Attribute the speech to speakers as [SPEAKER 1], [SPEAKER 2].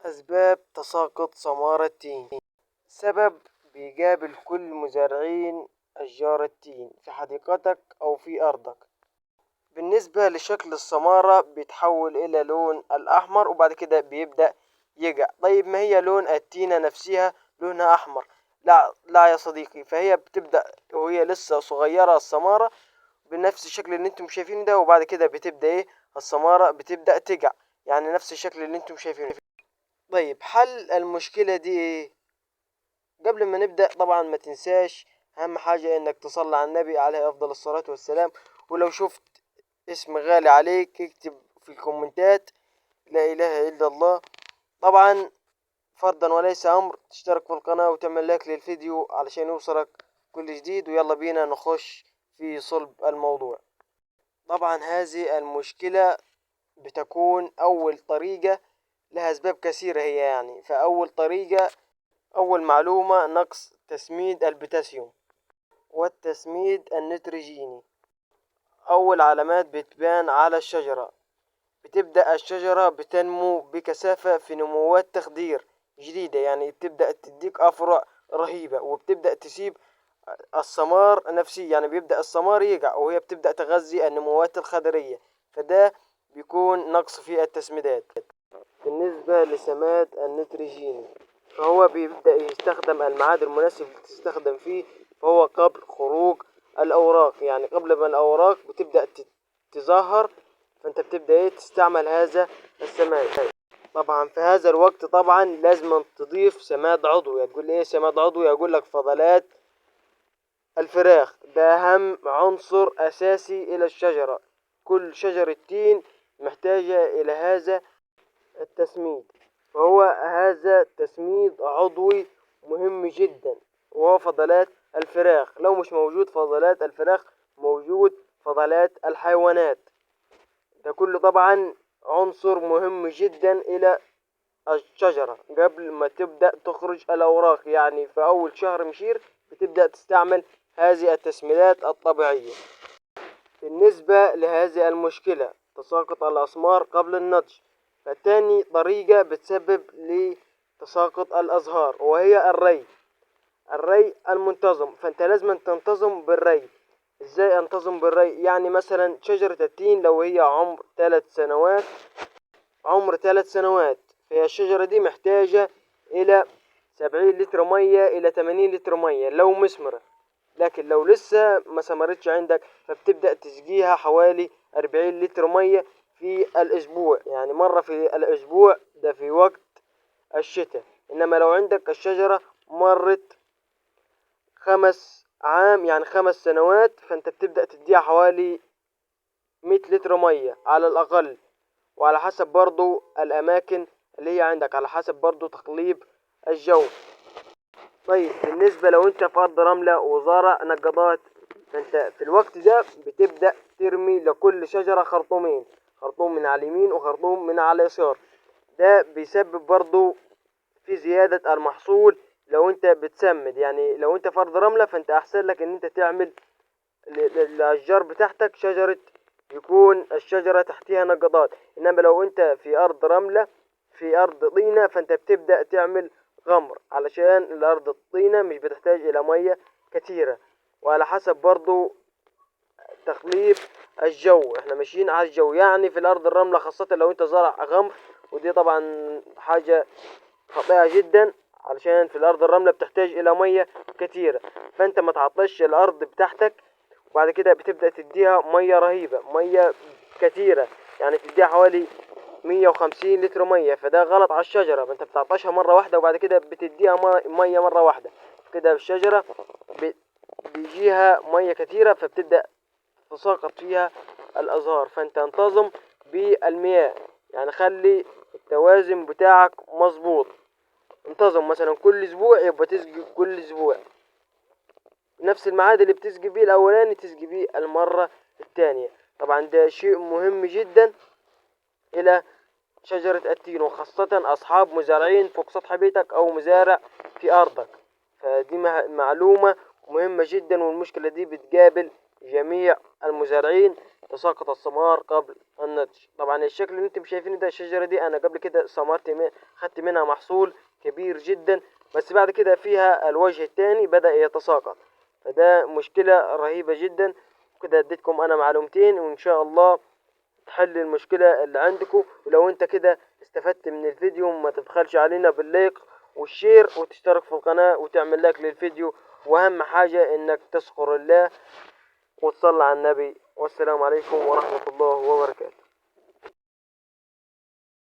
[SPEAKER 1] أسباب تساقط ثمار التين. سبب بيقابل كل مزارعين أشجار التين في حديقتك أو في أرضك. بالنسبة لشكل الثمارة بيتحول إلى لون الأحمر وبعد كده بيبدأ يقع. طيب ما هي لون التينة نفسها لونها أحمر؟ لا لا يا صديقي، فهي بتبدأ وهي لسه صغيرة الثمارة بنفس الشكل اللي انتم شايفينه ده، وبعد كده بتبدأ ايه؟ الثمارة بتبدأ تقع، يعني نفس الشكل اللي انتم شايفينه. طيب حل المشكلة دي ايه؟ قبل ما نبدأ طبعا ما تنساش اهم حاجة انك تصلي على النبي عليه افضل الصلاة والسلام، ولو شفت اسم غالي عليك اكتب في الكومنتات لا اله الا الله. طبعا فرضا وليس امر تشترك في القناة وتعمل لايك للفيديو علشان يوصلك كل جديد. ويلا بينا نخش في صلب الموضوع. طبعا هذه المشكلة بتكون اول طريقة لها اسباب كثيرة هي يعني. فاول طريقة، اول معلومة، نقص تسميد البوتاسيوم والتسميد النيتروجيني. اول علامات بتبان على الشجرة، بتبدأ الشجرة بتنمو بكثافة في نموات تخدير جديدة، يعني بتبدأ تديك أفرع رهيبة، وبتبدأ تسيب الثمار نفسي، يعني بيبدأ الثمار يقع وهي بتبدأ تغذي النموات الخضرية، فده بيكون نقص في التسميدات. بالنسبة لسماد النيتروجيني فهو بيبدأ يستخدم الميعاد المناسب اللي تستخدم فيه، فهو قبل خروج الأوراق، يعني قبل ما الأوراق بتبدأ تظهر فأنت بتبدأ تستعمل هذا السماد. طبعا في هذا الوقت طبعا لازم تضيف سماد عضوي. تقول لي ايه سماد عضوي؟ اقول لك فضلات الفراخ، ده اهم عنصر اساسي الى الشجرة. كل شجرة تين محتاجة الى هذا التسميد، فهو هذا تسميد عضوي مهم جدا، وهو فضلات الفراخ. لو مش موجود فضلات الفراخ موجود فضلات الحيوانات. ده كله طبعا عنصر مهم جدا الى الشجرة قبل ما تبدأ تخرج الأوراق، يعني في أول شهر مشير بتبدأ تستعمل هذه التسميدات الطبيعية. بالنسبة لهذه المشكلة تساقط الأثمار قبل النضج، فتاني طريقة بتسبب لتساقط الأزهار وهي الري، الري المنتظم. فأنت لازم تنتظم بالري. ازاي انتظم بالري؟ يعني مثلا شجرة التين لو هي عمر 3 سنوات، عمر 3 سنوات، فهي الشجرة دي محتاجة إلى 70 لتر مية إلى 80 لتر مية لو مثمرة. لكن لو لسه ما ثمرتش عندك فبتبدأ تسقيها حوالي 40 لتر مية في الأسبوع، يعني مرة في الأسبوع، ده في وقت الشتاء. إنما لو عندك الشجرة مرت 5 عام، يعني 5 سنوات، فأنت بتبدأ تديها حوالي 100 لتر مية على الأقل، وعلى حسب برضو الأماكن اللي هي عندك، على حسب برضو تقليب الجو. طيب بالنسبة لو انت في أرض رملة وزارع نقضات، فانت في الوقت ده بتبدأ ترمي لكل شجرة خرطومين، خرطوم من على اليمين وخرطوم من على اليسار. ده بيسبب برضو في زيادة المحصول لو انت بتسمد. يعني لو انت في أرض رملة فانت أحسن لك ان انت تعمل للأشجار بتاعتك شجرة يكون الشجرة تحتها نقضات. إنما لو انت في أرض رملة في أرض طينة فانت بتبدأ تعمل غمر، علشان الأرض الطينة مش بتحتاج إلى مية كثيرة. وعلى حسب برضو تخليف الجو، احنا ماشيين على الجو. يعني في الأرض الرملة خاصة لو انت زرع غمر، ودي طبعا حاجة خاطئة جدا، علشان في الأرض الرملة بتحتاج إلى مية كثيرة، فأنت ما تعطش الأرض بتاعتك، وبعد كده بتبدأ تديها مية رهيبة، مية كثيرة، يعني تديها حوالي 150 لتر مية، فده غلط على الشجرة. فأنت بتعطشها مرة واحدة وبعد كده بتديها مية مرة واحدة، كده الشجرة بيجيها مية كثيرة فبتبدأ تساقط فيها الأزهار. فأنت انتظم بالمياه، يعني خلي التوازن بتاعك مظبوط، انتظم مثلا كل اسبوع يبقى تسقي كل اسبوع نفس الميعاد اللي بتسقي بيه الاولاني تسقي بيه المرة الثانية. طبعا ده شيء مهم جدا الى شجرة التين، وخاصة اصحاب مزارعين فوق سطح بيتك او مزارع في ارضك، فدي معلومة مهمة جدا، والمشكلة دي بتقابل جميع المزارعين، تساقط الثمار قبل النضج. طبعا الشكل اللي انتم شايفينه ده، الشجرة دي انا قبل كده ثمرت خدت منها محصول كبير جدا، بس بعد كده فيها الوجه الثاني بدأ يتساقط، فده مشكلة رهيبة جدا. كده اديتكم انا معلومتين، وان شاء الله تحل المشكلة اللي عندكم. ولو انت كده استفدت من الفيديو ما تبخلش علينا بال like وال share وتشترك في القناة وتعمل like للفيديو، واهم حاجة انك تذكر الله وتصلي على النبي. والسلام عليكم ورحمة الله وبركاته.